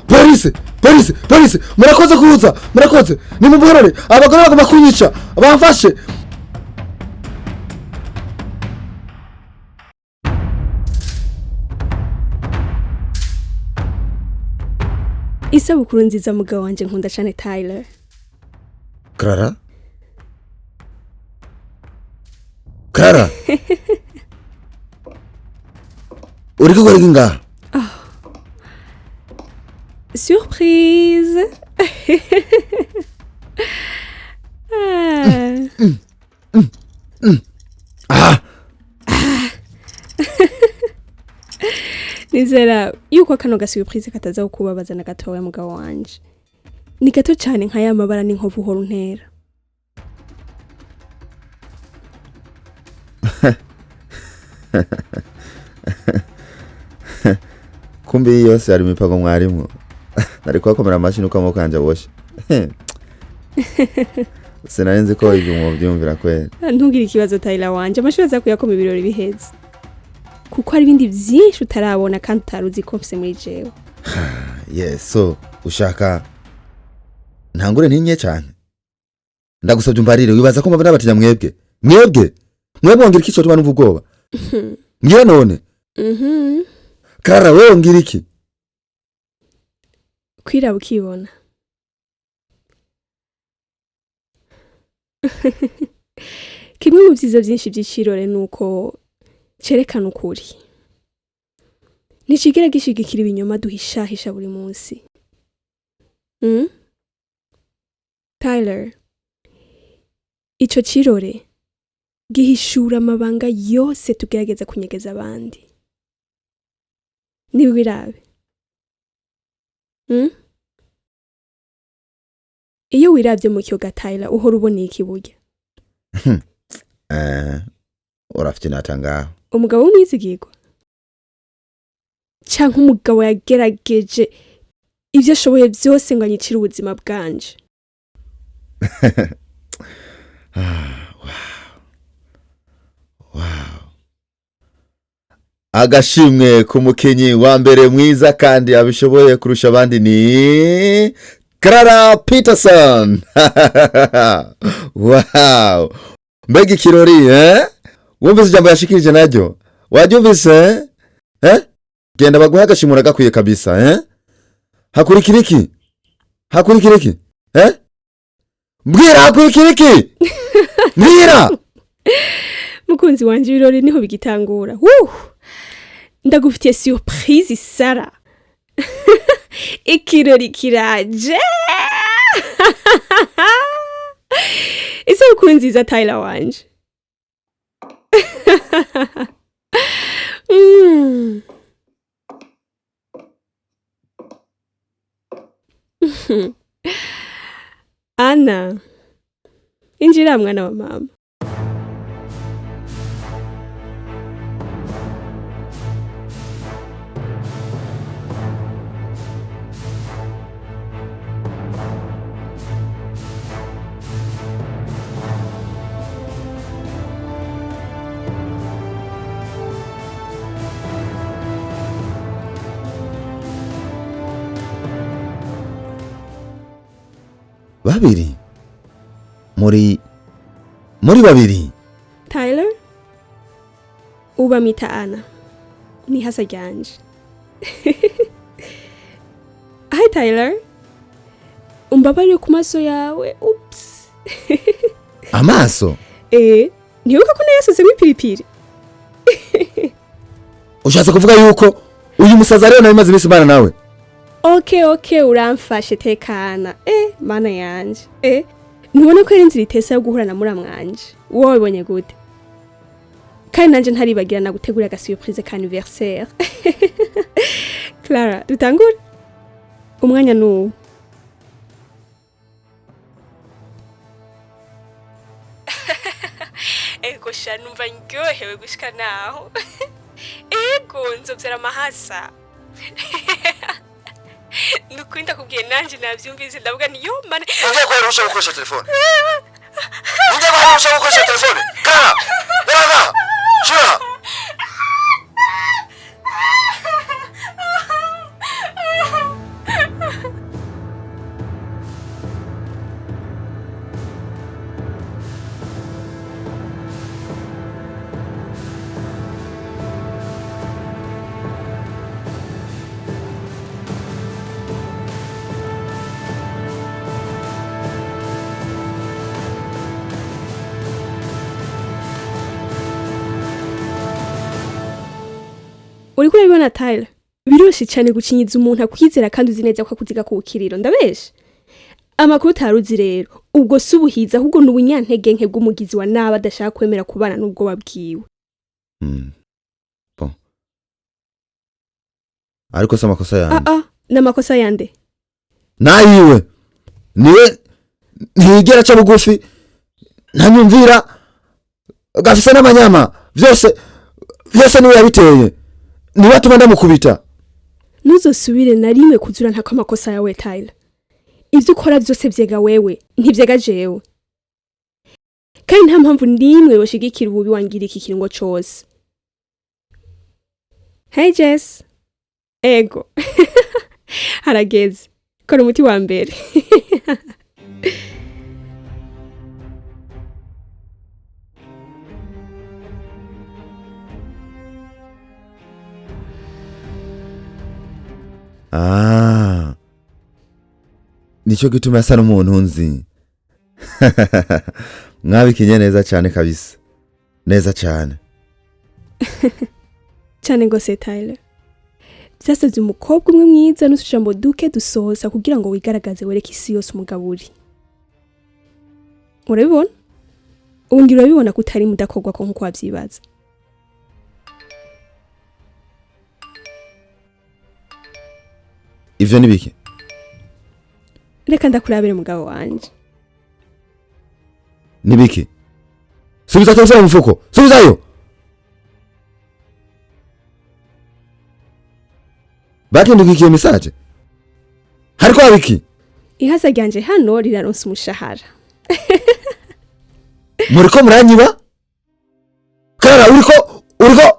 Polisi, polisi, polisi, murakoze kuza, murakoze. Nimubuhorore, abagore bagomba kunyica, bamfashe. Isabukuru nziza mugabo wanje nkunda cyane Tyler. Clara? Clara? Uriko ukora iki ngaha? Surprise. Ah. Ah, Nizera yuko kano ga surprise kataza kukubabaza na gatoya mugabo wanje. Ni gato cyane nka ya mabara n'inkovu uhora untera. Kumbe iyi yose yari imipango mwarimwo. Nari kubakomera amashyi nuko amaboko yanje aboshe. Sinari nzi ko ibyo mwovyumvira kweli. Ntugire ikibazo Tyler wanje, amashuri aza kuyakoma ibirori biheze. Kuko hari ibindi byinshi utarabona kandi utari uzi ko mfise muri jewe. Yes, so ushaka ntangure ntinye cyane. Ndagusabye umbarire, wibaza ko mbona batinya mwebwe? Mwebwe? Mwebwe wongira iki cyo numva ubwoba? Mbwira none. Clara, wewe wongira iki? Kwiraba ukibona. Kimwe mu byiza byinshi by'ikirore ni uko cerekana ukuri. Ntikigera gishigikira ibinyoma duhishahisha buri munsi. Mm? Tyler, ico kirore gihishura amabanga yose tugerageza kunyegeza abandi. Niwirabe. Mm? Iyo wiravye mu kiyoga Tyler, uhora ubona iki burya? Urafite ngaho. Umugabo w'umwizigirwa canke umugabo yagerageje ivyo ashoboye vyose ngo anyicire ubuzima bwanje? Wow. Agashimwe ku mukinyi wa mbere mwiza kandi abishoboye kurusha abandi ni Clara Peterson. Wow. Mbega ikirori, eh? Wumvise ijambo yashikirije naryo? Waryumvise? Eh? Eh? Genda baguhe agashimwe uragakwiye kabisa, eh? Hakurikira iki? Hakurikira iki? Eh? Mbwira hakurikira iki? Mbwira! Mukunzi wanje, ibirori niho bigitangura. Wuh! Ndagufitiye surprise Sara. Ikirori kiraje. Isabukuru nziza Tyler wanje. Anna, injira mwana wa mama. Babiri muri babiri. Tyler, ubamwita Anna. Ni hasa ryanje. Hi Tyler. Umbabarire ku maso yawe. Oops. Amaso? Ntibuka ko nayasuzemo ipiripiri. Ushatse kuvuga yuko uyu musaza rero nawe maze iminsi mbana nawe? Okay, uramfashe tekana. Mana yanje. Ntubona ko ari inzira itesa yo guhura na muramwanje. Wowe wabibonye gute? Kandi nanje ntaribagira nagutegurira aga surprise ka anniversaire. Clara, dutangure? Umwanya nuwo. Ego sha, numva ndyohewe gushika naho. Ego nzovyara amahasa. Nukuri ndakubwiye nanje navyumvise ndavuga nti yo mana. Ngiye guhera ushaka gukoresha telefone. Ngiye guhera ushaka gukoresha telefone. Clara, Clara, shura. Urabibona Tyler, biroshe cyane gukinyiza umuntu akwizera kandi uzi neza ko akuziga ku bukiriro, ndabeshe. Amakuru utari uzi rero, ubwo si ubuhizi ahubwo ni ubunyantege nke bw'umugizi wa nabi adashaka kwemera kubana n'ubwoba bwiwe. Bon. Ariko si amakosa yanjye. Ah ah, ni amakosa yande? Nayiwe niwe ntiyigera aca bugufi, ntanyumvira, gafise n'amanyama, vyose vyose niwe yabiteye, niwe atuma ndamukubita. Ntuzosubire na rimwe kuzura ntako amakosa yawe Tyler. Ibyo ukora byose vyega wewe, ntivyega jewe. Kandi nta mpamvu n'imwe yoshigikira ububi wangira iki kiringo cose. Hey Jess. Ego. Harageze. Kora umuti wa mbere. Ah. Nicyo gituma asa n'umuntu nzi. Mwabikinye neza cyane kabisa. Neza cyane. Cyane gose Tyler. Byasabye umukobwa umwe mwiza n'utujambo duke dusohoza kugira ngo wigaragaze wereke isi yose umugabo uri. Urabibona? Ubu ngira urabibona ko utari mudakorwa ko nkuko wavyibaza. Ivyo ni biki? Reka ndakurabire mugabo wanje. Ni biki? Subiza telefone mu mufuko. Subizayo. Bakindukikiye message. Hariko habiki? Ihasa ryanje hano riraronsa umushahara. Muriko muranyiba? Karara uriko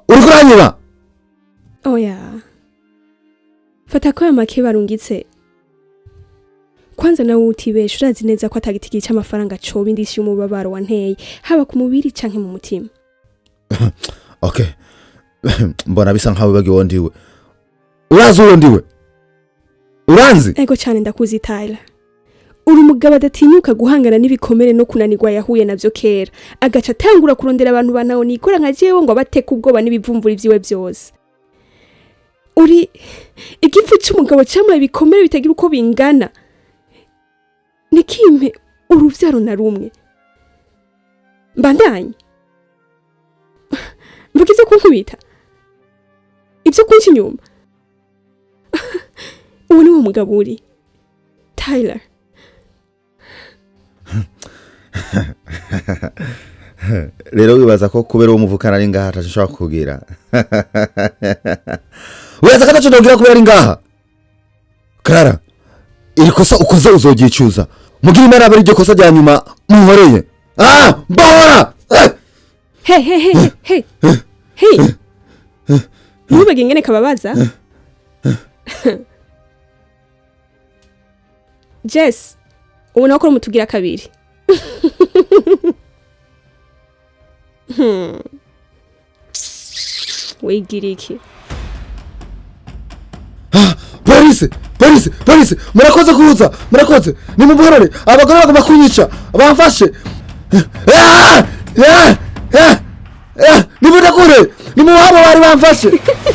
uranyiba? Oya. Fata ko ayo make barungitse. Kwanza nawe utibesha urazi neza ko atagitigi c'amafaranga coba indishyi y'umubabaro wanteye, haba ku mubiri canke mu mutima. Okay. Mbona bisa nkaho wibagiwe uwo ndiwe. Urazi uwo ndiwe? Uranzi? Ego cane ndakuzi Tyler. Uri umugabo adatinyuka guhangana n'ibikomere no kunanirwa yahuye navyo kera, agaca atangura kurondera abantu bantaho nikora nka jewe ngo abateke ubwoba n'ibivumvuri vyiwe vyose. Uri igifu c'umugabo camaye ibikomere bitagira uko bingana. Nikimpe uruvyaro na rumwe. Mbandanye. Mvuga ivyo kunkubita. Ivyo kunca inyuma. Uwo ni wo mugabo uri. Tyler. Rero wibaza ko kubera uwo muvukana ari ngaha ataco nshobora kukugira. Wibaza ko ataco ndogira kubera ari ngaha? Clara, iri kosa ukoze uzogyicuza. Mugira imana abe ariryo kosa rya nyuma munkoreye. Ah, mbahora! Hey, hey, hey, hey, hey. Ntubage ingene kababaza. Jess, ubona ko mutugira kabiri. Wigira iki? Polisi, polisi, polisi, murakoze kuza, murakoze. Nimubuhorore, abagore bagomba kunyica, bamfashe. Ah! Ah! Ah! Ah! Nimundakure, nimuhabo bari bamfashe.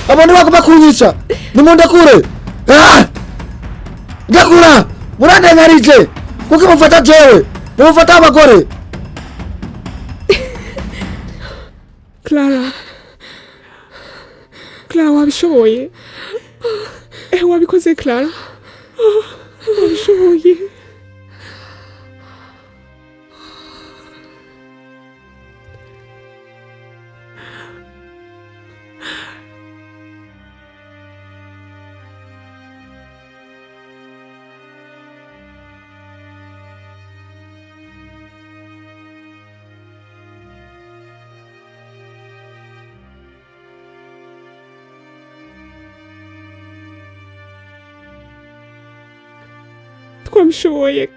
Abantu bagomba kunyica, nimundakure. Ah! Ndakura, murandengarije. Kuki mufata jewe? Nimufata abagore. Clara. Clara wabishoboye. Wabikoze Clara. Wabishoboye. Twabishoboye.